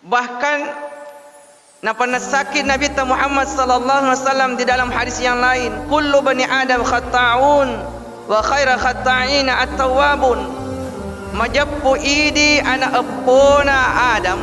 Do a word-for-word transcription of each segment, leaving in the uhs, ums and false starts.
Bahkan napannessaki Nabitta Muhammad sallallahu alaihi wasallam di dalam hadis yang lain, "Kullu bani Adam khatta'un wa khaira khatta'ina at-tawwabun." Majeppu idi ana eppona Adam,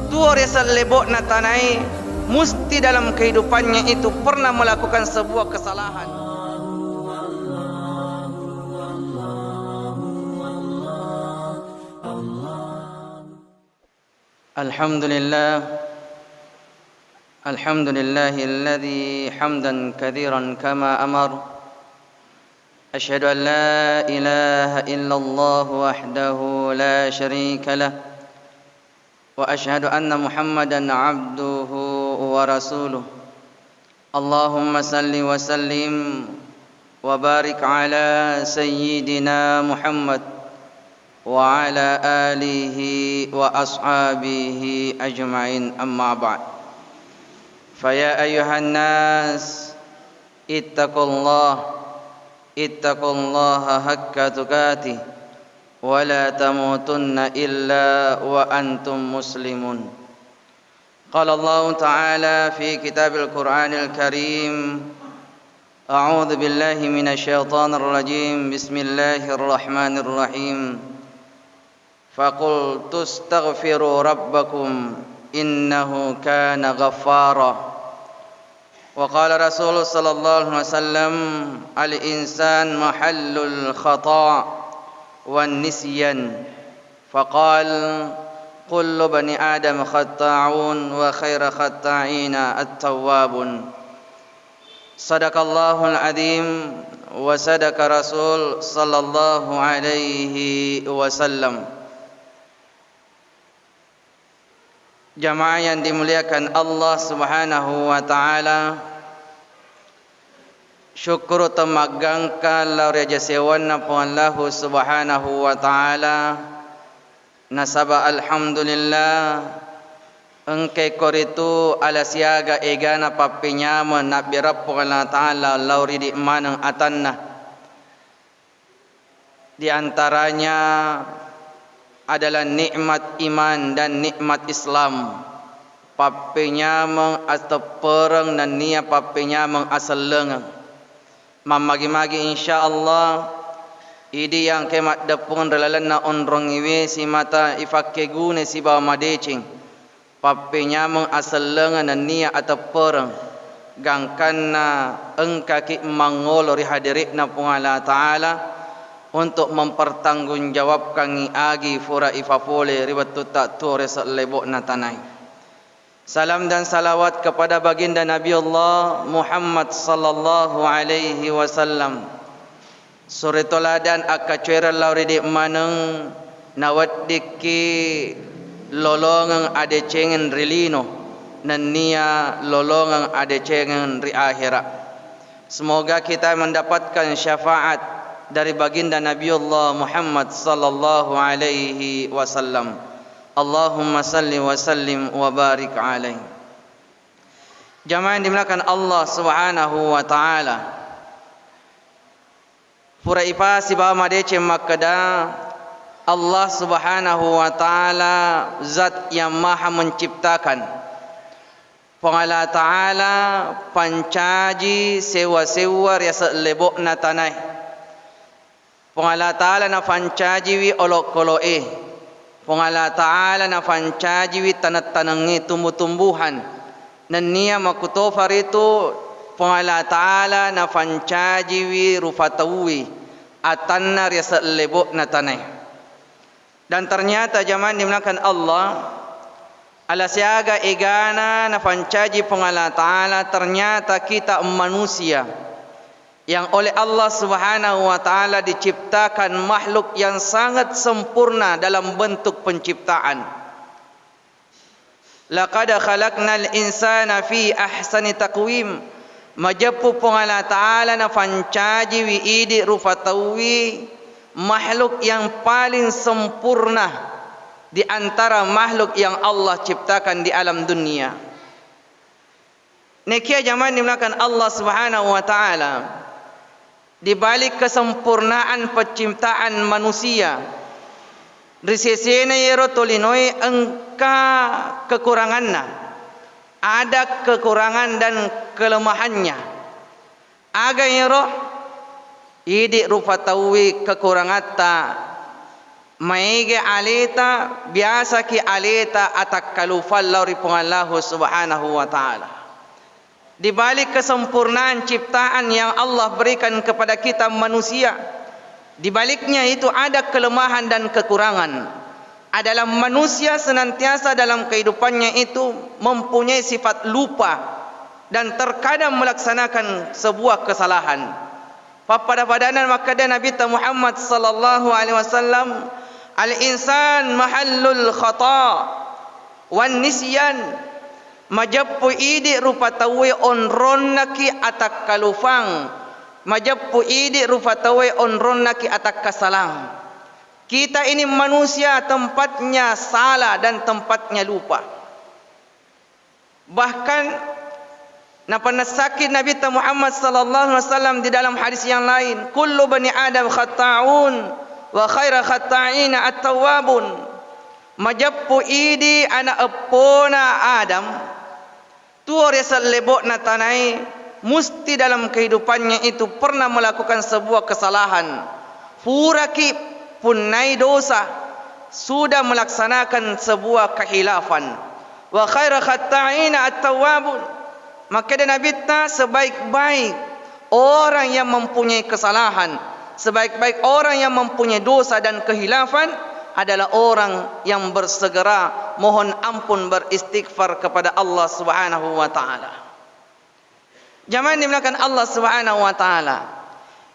tuo ri sellebo'na tanae, musti dalam kehidupannya itu pernah melakukan sebuah kesalahan. الحمد لله. الحمد لله الذي حمدا كثيرا كما أمر. أشهد أن لا إله إلا الله وحده لا شريك له، وأشهد أن محمدا عبده ورسوله. اللهم صل وسلم وبارك على سيدنا محمد وعلى آله وأصحابه أجمعين، أما بعد. فيا أيها الناس، اتقوا الله، اتقوا الله حق تقاته، ولا تموتن إلا وأنتم مسلمون. قال الله تعالى في كتاب القرآن الكريم: أعوذ بالله من الشيطان الرجيم. بسم الله الرحمن الرحيم. فقلت استغفروا ربكم إنه كان غفارا. وقال رسول صلى الله عليه وسلم: الإنسان محل الخطأ والنسيان. فقال: كل بني آدم خطاعون وخير خطاعين التوابون. صدق الله العظيم وصدق رسول صلى الله عليه وسلم. Jamaah yang dimuliakan Allah Subhanahu wa Ta'ala, syukkuru temmaggangka lao ri aja sewanna Puang Allahu Subhanahu wa Ta'ala, nasaba alhamdulillah, engkai koritu ala siaga egana pappenyameng nabbere Puang Allah Ta'ala lao ridi maneng atanna. Di antaranya adalah nikmat iman dan nikmat Islam, pappenyameng ateppereng nennia pappenyameng asellengeng. Mammagi-magi, insya Allah, idi engkae maddeppung ri lalenna onrongngiwe simata ifakkeguna sibawa madeceng. Pappenyameng asellengeng nennia ateppereng, gangkanna engkaki mangolo ri hadiri'na Puang Allah Ta'ala untuk mempertanggungjawabkangngi agi fura ifapole ri wettutta tuo ri sellebo'na tanae. Salam dan salawat kepada baginda Nabi Allah Muhammad sallallahu alaihi wasallam. Suri toladan akkacoereng lao ridi maneng, naweddikki lolongeng adecengeng ri lino, nennia lolongeng adecengeng ri akhera. Semoga kita mendapatkan syafaat dari baginda Nabiullah Muhammad sallallahu alaihi wasallam. Allahumma salli wa sallim wa barik alaih. Jamaah yang dimuliakan Allah Subhanahu wa Ta'ala. Pura ipasibawa madeceng makkeda, Allah Subhanahu wa Ta'ala zat yang maha menciptakan. Puang Allah Ta'ala pancaji sewa-sewa riaseng lebo'na tanae. Puang Allah Ta'ala nafancajiwi olokolo'e. Puang Allah Ta'ala nafancajiwi taneng-tanengnge, tumbu-tumbuhan. Nennia makkutofa ritu Puang Allah Ta'ala nafancajiwi rufa tauwe atanna riaseng lebo'na tanae. Dan ternyata jamaah dimuliakan Allah, ala siaga egana nafancaji Puang Allah Ta'ala, ternyata kita manusia yang oleh Allah Subhanahu wa Ta'ala diciptakan makhluk yang sangat sempurna dalam bentuk penciptaan. Laqad khalaqnal insana fi ahsani taqwim. Majeppu Puang Allah Ta'ala nafancajiwi idi rufa tauwi makhluk yang paling sempurna di antara makhluk yang Allah ciptakan di alam dunia. Nekia jamaah dimuliakan Allah Subhanahu wa Ta'ala, di balik kesempurnaan penciptaan manusia, Ri sesena iyaro tolinoe engka kekuranganna, ada kekurangan dan kelemahannya. Aga iyaro? Idi rupa tauwe kekurangatta, maega aleta, biasaki aleta atakkalufang lao ri Puang Allahu Subhanahu wa Ta'ala. Di balik kesempurnaan ciptaan yang Allah berikan kepada kita manusia, di baliknya itu ada kelemahan dan kekurangan. Adalah manusia senantiasa dalam kehidupannya itu mempunyai sifat lupa dan terkadang melaksanakan sebuah kesalahan. Pappada-padanna makkeda Nabitta Muhammad sallallahu alaihi wasallam, "Al-insan mahallul khata wan nisyan." Majeppu idi rupa tauwe onronnaki atakkalufang. Majeppu idi rupa tauwe onronnaki atakkasalang. Kita ini manusia tempatnya salah dan tempatnya lupa. Bahkan napannessaki Nabitta Muhammad sallallahu alaihi wasallam di dalam hadis yang lain, "Kullu bani Adam khata'un wa khaira khata'ina at-tawwabun." Majeppu idi ana eppona Adam, tuo riaseng lebo'na tanae, musti dalam kehidupannya itu pernah melakukan sebuah kesalahan. Puraki punnai dosa, sudah melaksanakan sebuah kehilafan. "Wa khaira khatta'ina at-tawwabun." Makkeda Nabitta, sebaik-baik orang yang mempunyai kesalahan, sebaik-baik orang yang mempunyai dosa dan kehilafan adalah orang yang bersegera mohon ampun, beristighfar kepada Allah Subhanahu wa Ta'ala. Jamaah yang dimuliakan Allah Subhanahu wa Ta'ala.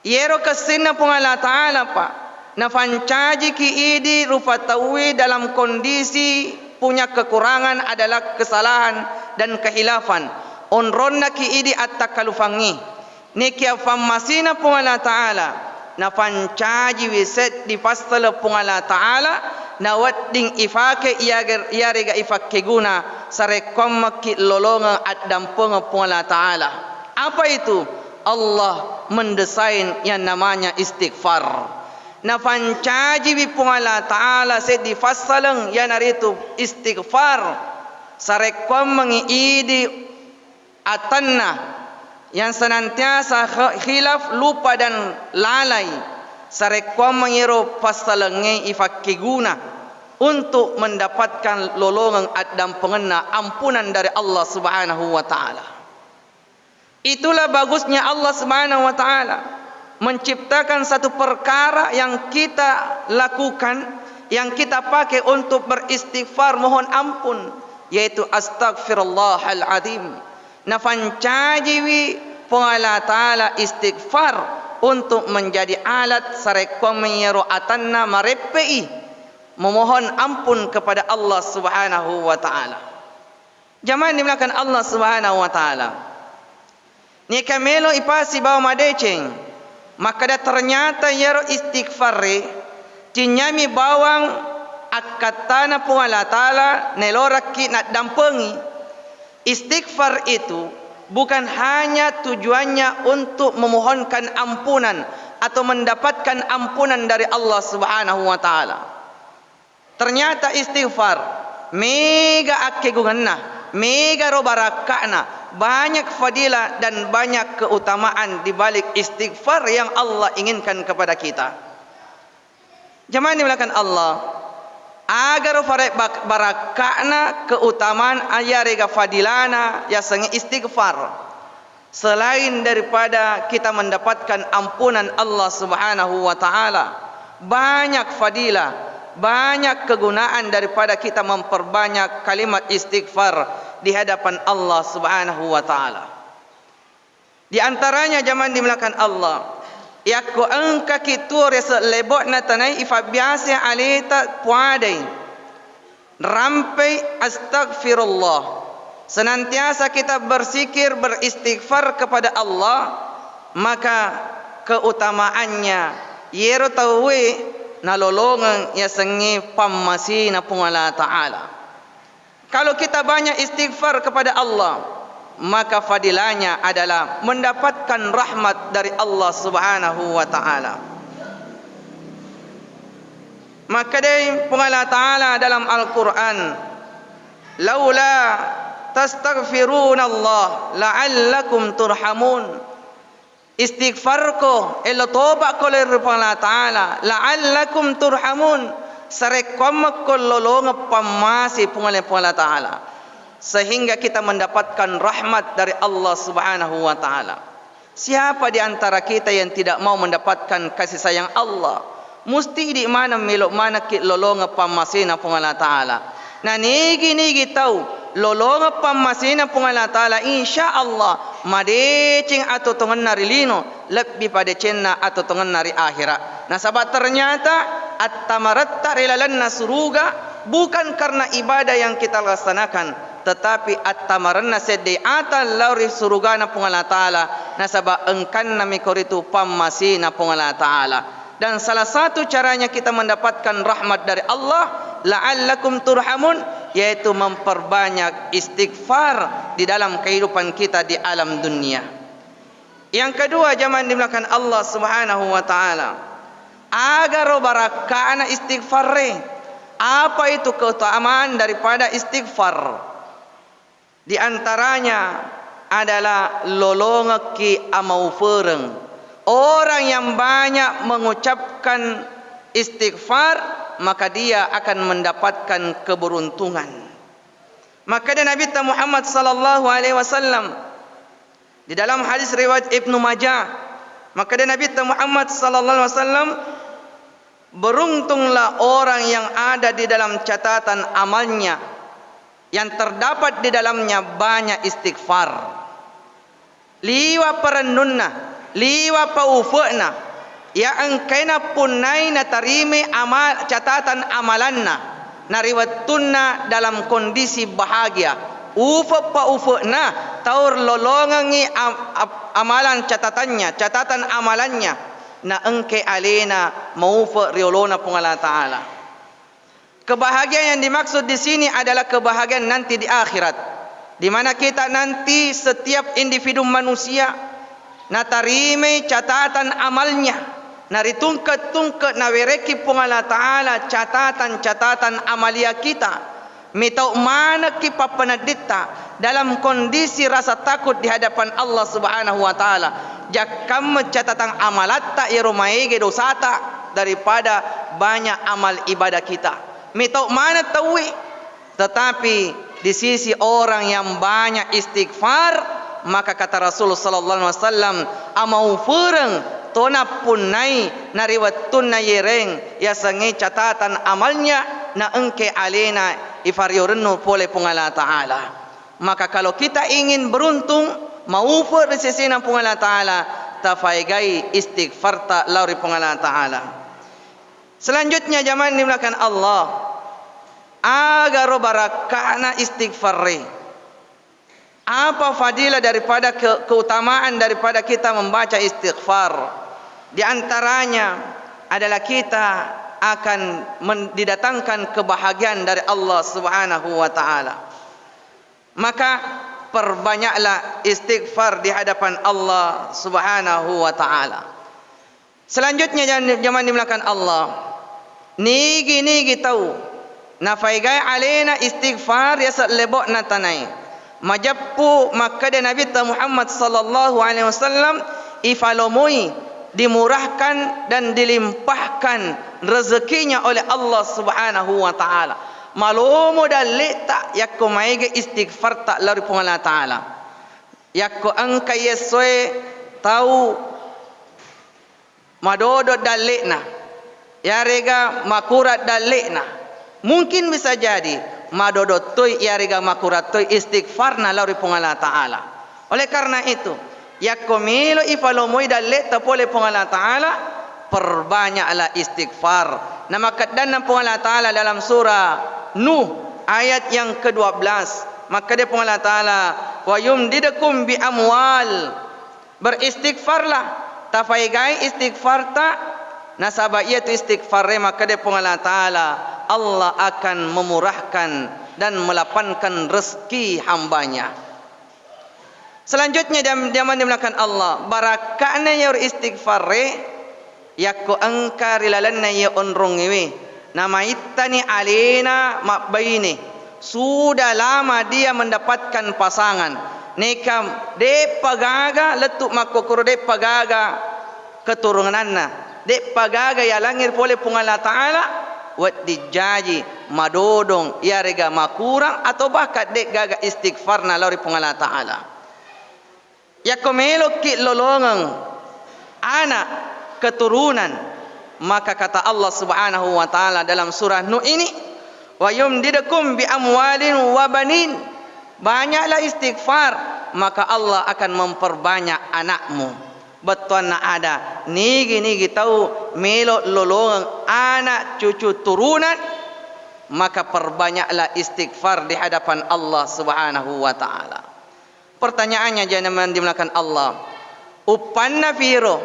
Iyero kessinna Puang Allah Ta'ala, Pak, nafancajiki idi rupa tauwe dalam kondisi punya kekurangan adalah kesalahan dan kehilafan. Onronnaki idi attakkalufangngi. Nekia fammasina Puang Allah Ta'ala, nafancajiwi seddi passaleng Puang Allah Ta'ala, nawedding ifake iyager-, iyarega ifakkeguna sarekkuammekki lolongeng addampengeng Puang Allah Ta'ala. Apa itu? Allah mendesain yang namanya istighfar. Nafancajiwi Puang Allah Ta'ala seddi passaleng, iyanaritu istighfar. Sarekkuammengngi idi atanna yang senantiasa khe-, khilaf, lupa dan lalai, sarekkuammeng iyaro passalengnge ifakkeguna untuk mendapatkan lolongeng addampengenna, ampunan dari Allah Subhanahu wa Ta'ala. Itulah bagusnya Allah Subhanahu wa Ta'ala menciptakan satu perkara yang kita lakukan, yang kita pakai untuk beristighfar, mohon ampun, yaitu astaghfirullahal adzim. Nafancajiwi Puang Allah Ta'ala istighfar untuk menjadi alat sarekkuammeng iyaro atanna mareppe'i memohon ampun kepada Allah Subhanahu wa Ta'ala. Jamaah yang dimuliakan Allah Subhanahu wa Ta'ala. Neka melo ipasibawa madeceng, makkeda ternyata iyaro istighfarre cinyami bawang akkattana Puang Allah Ta'ala nelorakki naddampengi. Istighfar itu bukan hanya tujuannya untuk memohonkan ampunan atau mendapatkan ampunan dari Allah Subhanahu wa Ta'ala. Ternyata istighfar mega akkegungenna, mega ro barakka'na, banyak fadilah dan banyak keutamaan di balik istighfar yang Allah inginkan kepada kita. Jamaah yang dimuliakan Allah, aga ro fare-, bak-, barakka'na, keutamaan, iyarega fadilana yasengnge istighfar. Selain daripada kita mendapatkan ampunan Allah Subhanahu wa Ta'ala, banyak fadilah, banyak kegunaan daripada kita memperbanyak kalimat istighfar di hadapan Allah Subhanahu wa Ta'ala. Di antaranya, jamaah yang dimuliakan Allah, yakko engkaki tuo riaseng lebo'na tanae, ifabbiasa aleta puadai. Rampei astaghfirullah. Senantiasa kita berzikir, beristighfar kepada Allah, maka keutamaannya, iyero tauwe nalolongeng yasengnge pammasina Puang Allah Ta'ala. Kalau kita banyak istighfar kepada Allah, maka fadilahnya adalah mendapatkan rahmat dari Allah Subhanahu wa Ta'ala. Makkedai Puang Allah Ta'ala dalam Al-Quran, "Laula tastaghfirunallah la'allakum turhamun." Istighfarko, elo toba'ko lao ri Puang Allah Ta'ala, la'allakum turhamun, sarekkuammekko lolongeng pammase Puang Allah, Puang Allah Ta'ala, sehingga kita mendapatkan rahmat dari Allah Subhanahu wa Ta'ala. Siapa di antara kita yang tidak mau mendapatkan kasih sayang Allah? Musti idi maneng melo manekki lolongeng pammasena Puang Allah Ta'ala. Na nigi-nigi tau lolongeng pammasena Puang Allah Ta'ala, insya Allah madeceng atotongenna ri lino, lebbi padecenna atotongenna ri akhirat. Nasaba ternyata attamaretta ri lalenna suruga bukan karena ibadah yang kita laksanakan, tetapi attamarenna seddei ata lao ri surugana Puang Allah Ta'ala, nasaba engkannami koritu pammasena Puang Allah Ta'ala. Dan salah satu caranya kita mendapatkan rahmat dari Allah, la'allakum turhamun, yaitu memperbanyak istighfar di dalam kehidupan kita di alam dunia. Yang kedua, jamaah dimuliakan Allah Subhanahu wa Ta'ala, agaro barakka'na istighfarre. Apa itu keutamaan daripada istighfar? Di antaranya adalah lolongekki amaufereng. Orang yang banyak mengucapkan istighfar, maka dia akan mendapatkan keberuntungan. Makkeda Nabitta Muhammad sallallahu alaihi wasallam di dalam hadis riwayat Ibnu Majah, makkeda Nabitta Muhammad sallallahu alaihi wasallam, "Beruntunglah orang yang ada di dalam catatan amalnya, yang terdapat di dalamnya banyak istighfar." Liwa' parennunna, liwa' paufe'na, iya engkae nappunnai natarimai ama-, catatan amalanna, na ri wettunna dalam kondisi bahagia. Ufe' paufe'na, tau lolongengngi am-, ap-, amalan catatannya, catatan amalannya, na engkae alena maufe' ri olona Puang Allah Ta'ala. Kebahagiaan yang dimaksud di sini adalah kebahagiaan nanti di akhirat, di mana kita nanti, setiap individu manusia, natarimai catatan amalnya, naritungke-tungke, nawerekki Puang Allah Ta'ala catatan-catatan amalia kita. Metau manekki pappenedditta dalam kondisi rasa takut di hadapan Allah Subhanahu wa Ta'ala. Jakkamma catatan amalatta iyaro maega dosata daripada banyak amal ibadah kita. Metau maneng tauwe, tetapi di sisi orang yang banyak istighfar, maka kata Rasul sallallahu alaihi wasallam, amaufereng to nappunnai na ri wettunna yereng yasengnge catatan amalnya, na engkae alena ifariyorennu pole Puang Allah Ta'ala. Maka kalau kita ingin beruntung, maufe' ri sesena Puang Allah Ta'ala, tafaegai istighfarta lao ri Puang Allah Ta'ala. Selanjutnya, jamaah dimuliakan Allah, agaro barakka'na istighfarre. Apa fadilah daripada ke-, keutamaan daripada kita membaca istighfar? Di antaranya adalah kita akan men-, didatangkan kebahagiaan dari Allah Subhanahu wa Ta'ala. Maka perbanyaklah istighfar di hadapan Allah Subhanahu wa Ta'ala. Selanjutnya, jam-, jamaah dimuliakan Allah, nigi-nigi tau nafaegai alena istighfar yaseng lebo'na tanae, majeppu makkeda Nabitta Muhammad sallallahu alaihi wasallam, ifalomoi, dimurahkan dan dilimpahkan rezekinya oleh Allah Subhanahu wa Ta'ala. Malomo dalle'ta yakko maega istighfarta lao ri Puang Allah Ta'ala. Yakko engka essoe tau madodo dalle'na, yarega makura dalle'na, mungkin bisa jadi madodo toi yarega makura toi istighfarna lao ri Puang Allah Ta'ala. Oleh karena itu, yakko melo ifalomoi dalle'ta pole Puang Allah Ta'ala, perbanyaklah istighfar. Namakkeddanna Puang Allah Ta'ala dalam surah Nuh ayat yang kedua belas, makkeda Puang Allah Ta'ala, "Wa yumdidukum bi amwal." Beristighfarlah, tafaegai istighfarta, nasaba iyatu istighfarre makkeda Puang Allah Ta'ala, Allah akan memurahkan dan melapangkan rezeki hambanya. Selanjutnya, jam-, jamaah dimuliakan Allah, barakka'na iyaro istighfarre yakko engka ri lalenna iya onrongngewe. Namaittani alena mabbaine, sudah lama dia mendapatkan pasangan. Neka de'pa gaga lettu makkokkoro, de'pa gaga keturunanna, de'pa gaga yalangngi pole Puang Allah Ta'ala, wedding jaji madodong, iyarega makurang, atau bahkan de' gaga istighfarna lao ri Puang Allah Ta'ala. Yakko meloki lolongeng anak keturunan, maka kata Allah Subhanahu wa Ta'ala dalam surah Nuh ini, "Wa yumdidkum bi amwalin wa banin." Banyaklah istighfar, maka Allah akan memperbanyak anakmu. Bettuanna ada, nigi-nigi tau melo lolongeng anak cucu turunan, maka perbanyaklah istighfar di hadapan Allah Subhanahu wa Ta'ala. Pertanyaannya, jamaah dimuliakan Allah, uppanna firo,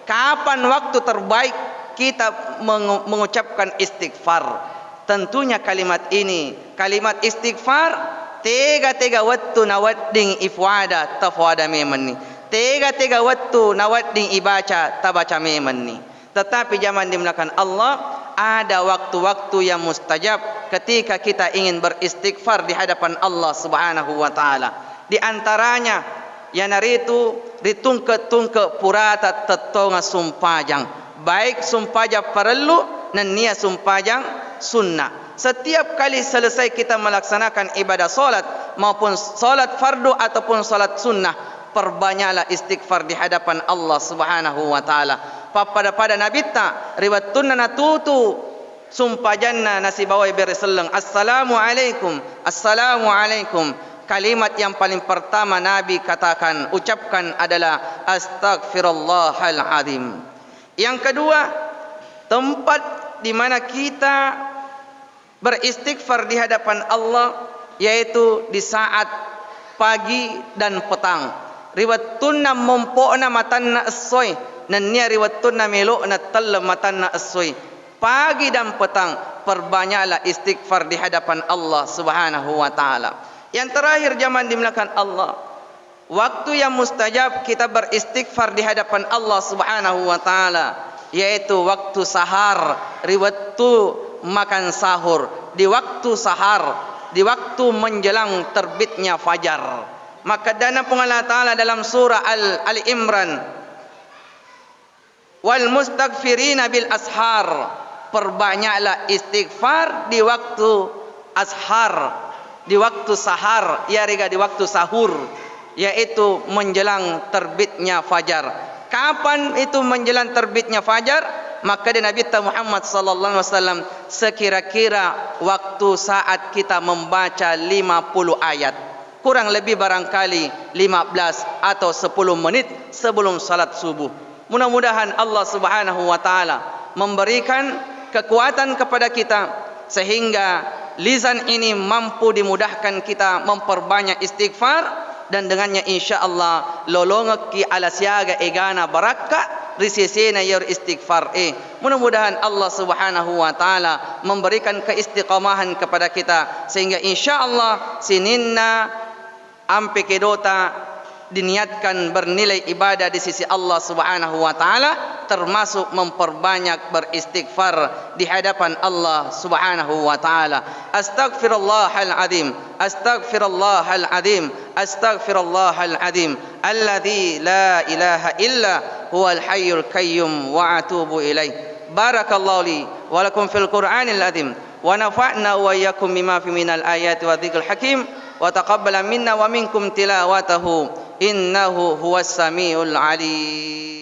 kapan waktu terbaik kita mengu-, mengucapkan istighfar? Tentunya kalimat ini, kalimat istighfar, tega-tega wettu nawedding ifuada, tafuada memenni. Tega-tega wettu nawedding ibaca, tabaca memenni. Tetapi, jamaah dimuliakan Allah, ada waktu-waktu yang mustajab ketika kita ingin beristighfar di hadapan Allah Subhanahu wa Ta'ala. Di antaranya, iyanaritu ritungke-tungke purata tettonga sumpajang, baik sumpajang parellu nennia sumpajang sunnah. Setiap kali selesai kita melaksanakan ibadah salat, maupun salat fardu ataupun salat sunnah, perbanyaklah istighfar di hadapan Allah Subhanahu wa Ta'ala. Pappada-pada Nabitta, ri wettunna natutu sumpajanna nasibawai bere selleng, "Assalamualaikum, assalamualaikum." Kalimat yang paling pertama Nabi katakan, ucapkan adalah, "Astaghfirullahal azim." Yang kedua, tempat di mana kita beristighfar di hadapan Allah, yaitu di saat pagi dan petang. Ri wettunna mompo'na matanna essoe, nennia ri wettunna melo'na telleng matanna essoe. Pagi dan petang, perbanyaklah istighfar di hadapan Allah Subhanahu wa Ta'ala. Yang terakhir, jamaah dimuliakan Allah, waktu yang mustajab kita beristighfar di hadapan Allah Subhanahu wa Ta'ala, yaitu waktu sahar, ri wettu makan sahur, di waktu sahar, di waktu menjelang terbitnya fajar. Makkedana Puang Allah Ta'ala dalam surah Al-, Ali Imran, "Wal mustaghfirina bil ashar." Perbanyaklah istighfar di waktu ashar, di waktu sahar, iyarega di waktu sahur, yaitu menjelang terbitnya fajar. Kapan itu menjelang terbitnya fajar? Makkeda Nabitta Muhammad sallallahu alaihi wasallam, sekira-kira waktu saat kita membaca lima puluh ayat. Kurang lebih barangkali lima belas atau sepuluh menit sebelum salat subuh. Mudah-mudahan Allah Subhanahu wa Ta'ala memberikan kekuatan kepada kita sehingga lisan ini mampu dimudahkan kita memperbanyak istighfar, dan dengannya insya Allah lolongekki ala siaga egana barakka ri sesena iyaro istighfar e. Mudah-mudahan Allah Subhanahu wa Ta'ala memberikan keistiqamahan kepada kita, sehingga insya Allah sininna ampe kedota diniatkan bernilai ibadah di sisi Allah Subhanahu wa Ta'ala, termasuk memperbanyak beristighfar di hadapan Allah Subhanahu wa Ta'ala. Astaghfirullahal azim, astaghfirullahal azim, astaghfirullahal azim, alladzi la ilaha illa huwal hayyul qayyum, wa atubu ilaih. Barakallahu li wa lakum fil Qur'anil azim, wa nafa'na wa iyyakum bima fi minal ayati wa dzikril hakim, wa taqabbala minna wa minkum tilawatahu, innahu huwas samiul alim.